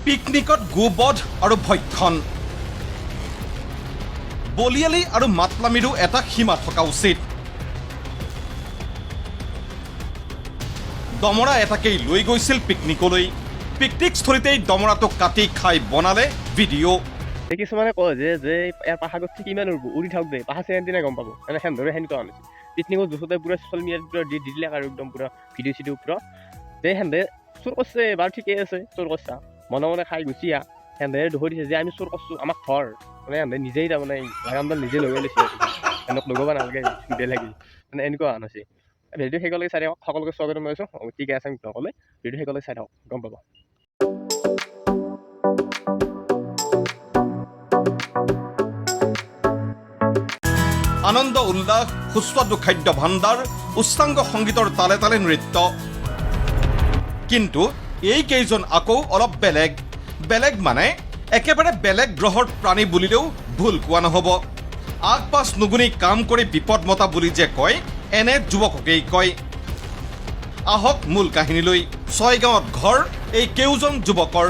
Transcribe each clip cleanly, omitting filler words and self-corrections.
পিকনিকত গোবধ আৰু ভক্ষণ, বলিয়ালি আৰু মাতলামিৰো এটা সীমা থকা উচিত। দমৰা এটাকেই লৈ গৈছিল পিকনিকলৈ। পিকনিকস্থলীতেই দমৰাটো কাটি খাই বনালে ভিডিঅ'। কিছুমানে কয় যে যে ইয়াৰ পাশা গছটো কিমান উৰব, উৰি থাকক দে, পাশা চেন দিনা গম পাব। মানে সেন ধৰে সেনেকুৱা আনিছে। পিকনিকত জোচতে পুৰা ছ'চিয়েল মিডিয়াত পুৰা দি দিলে আৰু একদম পুৰা ভিডিঅ' চিডিঅ' পুৰা যে সেন্ধে চুৰ কৰছে। বাৰু, ঠিকেই আছে, চুৰ কৰছা, মনে মনে খাই গুচি আহ। সেন্ধে দুখি দিছে যে আমি চুৰ কৰছোঁ, আমাক ধৰ। মানে সেন্ধে নিজেই তাৰমানে লাগামডাল নিজে লগাই লৈছে। সেনক লগাব নালাগে, বেলেগে মানে এনেকুৱা আনিছে। ভিডিঅ' শেষলৈকে চাই থাকক। সকলোকে স্বাগতম জনাইছোঁ। ঠিকে আছে, নক'লে ভিডিঅ' শেষলৈকে চাই থাকক, গম পাব। আনন্দ উল্লাস, সুস্বাদু খাদ্য ভাণ্ডাৰ, উচ্চাংগ সংগীতৰ তালে তালে নৃত্য। কিন্তু এইকেইজন আকৌ অলপ বেলেগ। বেলেগ মানে একেবাৰে বেলেগ গ্ৰহৰ প্ৰাণী বুলিলেও ভুল কোৱা নহ'ব। আগ পাছ নুগুনি কাম কৰি বিপদ মতা বুলি যে কয়, এনে যুৱককেই কয়। আহক মূল কাহিনীলৈ। ছয়গাঁৱত ঘৰ এই কেউজন যুৱকৰ।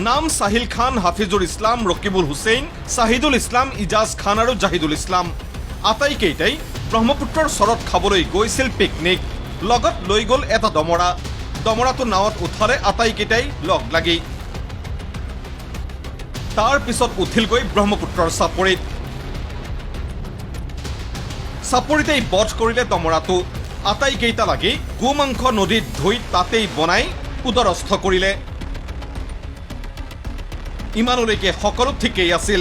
নাম চাহিল খান, হাফিজুৰ ইছলাম, ৰকিবুল হুছেইন, চাহিদুল ইছলাম, ইজাজ খান আৰু জাহিদুল ইছলাম। আটাইকেইটাই ব্ৰহ্মপুত্ৰৰ চৰত খাবলৈ গৈছিল পিকনিক। লগত লৈ গ'ল এটা দমৰা। দমৰাটো নাৱত উঠালে আটাইকেইটাই লগ লাগি। তাৰ পিছত উঠিলগৈ ব্ৰহ্মপুত্ৰৰ চাপৰিত। চাপৰিতেই বধ কৰিলে দমৰাটো। আটাইকেইটা লাগি গো মাংস নদীত ধুই তাতেই বনাই উদৰস্থ কৰিলে। ইমানলৈকে সকলো ঠিকেই আছিল।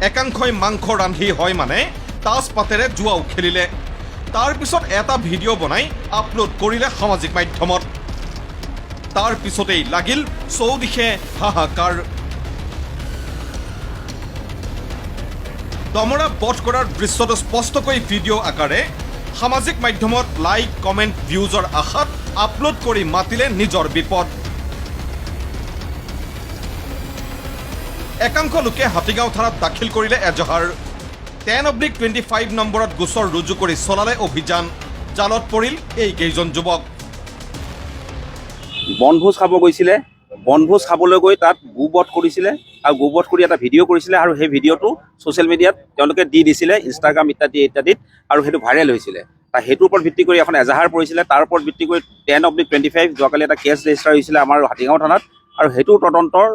একাংশই মাংস ৰান্ধি হয় মানে তাচ পাতেৰে জুৱাও খেলিলে। তাৰ পিছত এটা ভিডিঅ' বনাই আপলোড কৰিলে সামাজিক মাধ্যমত। তাৰ পিছতেই লাগিল চৌদিশে হাহাকাৰ। দমৰা বধ কৰাৰ দৃশ্যটো স্পষ্টকৈ ভিডিঅ' আকাৰে সামাজিক মাধ্যমত লাইক, কমেণ্ট, ভিউজৰ আশাত আপলোড কৰি মাতিলে নিজৰ বিপদ। একাংশ লোকে হাতীগাঁও থানাত দাখিল কৰিলে এজাহাৰ। 10/25 নম্বৰত গোচৰ ৰুজু কৰি চলালে অভিযান। জালত পৰিল এই কেইজন যুৱক। বনভোজ খাব গৈছিলে। বনভোজ খাবলৈ গৈ তাত গোবধ কৰিছিলে আৰু গোবধ কৰি এটা ভিডিঅ' কৰিছিলে আৰু সেই ভিডিঅ'টো ছ'চিয়েল মিডিয়াত তেওঁলোকে দি দিছিলে, ইনষ্টাগ্ৰাম ইত্যাদি ইত্যাদিত, আৰু সেইটো ভাইৰেল হৈছিলে। তাৰ সেইটোৰ ওপৰত ভিত্তি কৰি এখন এজাহাৰ পৰিছিলে। তাৰ ওপৰত ভিত্তি কৰি 10/25 যোৱাকালি এটা কেছ ৰেজিষ্টাৰ হৈছিলে আমাৰ হাতীগাঁও থানাত আৰু সেইটোৰ তদন্তৰ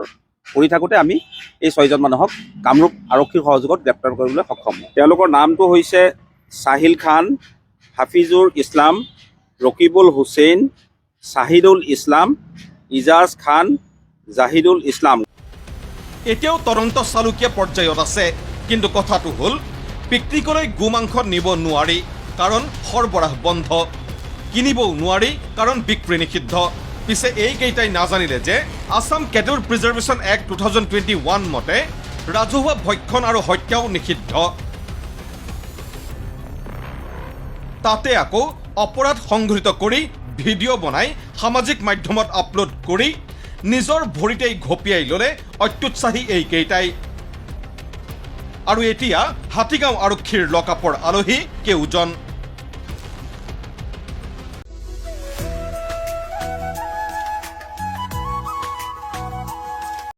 কৰি থাকোঁতে আমি এই ছয়জন মানুহক কামৰূপ আৰক্ষীৰ সহযোগত গ্ৰেপ্তাৰ কৰিবলৈ সক্ষম হওঁ। তেওঁলোকৰ নামটো হৈছে চাহিল খান, হাফিজুৰ ইছলাম, ৰকিবুল হুছেইন, চাহিদুল ইছলাম, ইজাজ খান, জাহিদুল ইছলাম। এতিয়াও তদন্ত চালুকীয়া পৰ্যায়ত আছে। কিন্তু কথাটো হ'ল, পিকনিকলৈ গো মাংস নিব নোৱাৰি, কাৰণ সৰবৰাহ বন্ধ। কিনিবও নোৱাৰি, কাৰণ বিক্ৰী নিষিদ্ধ। পিছে এইকেইটাই নাজানিলে যে Assam Cattle Preservation Act 2021 মতে ৰাজহুৱা ভক্ষণ আৰু হত্যাও নিষিদ্ধ। তাতে আকৌ অপৰাধ সংঘটিত কৰি ভিডিঅ' বনাই সামাজিক মাধ্যমত আপলোড কৰি নিজৰ ভৰিতেই ঘপিয়াই ল'লে অত্যুৎসাহী এইকেইটাই। আৰু এতিয়া হাতীগাঁও আৰক্ষীৰ লকআপৰ আলহী কেউজন।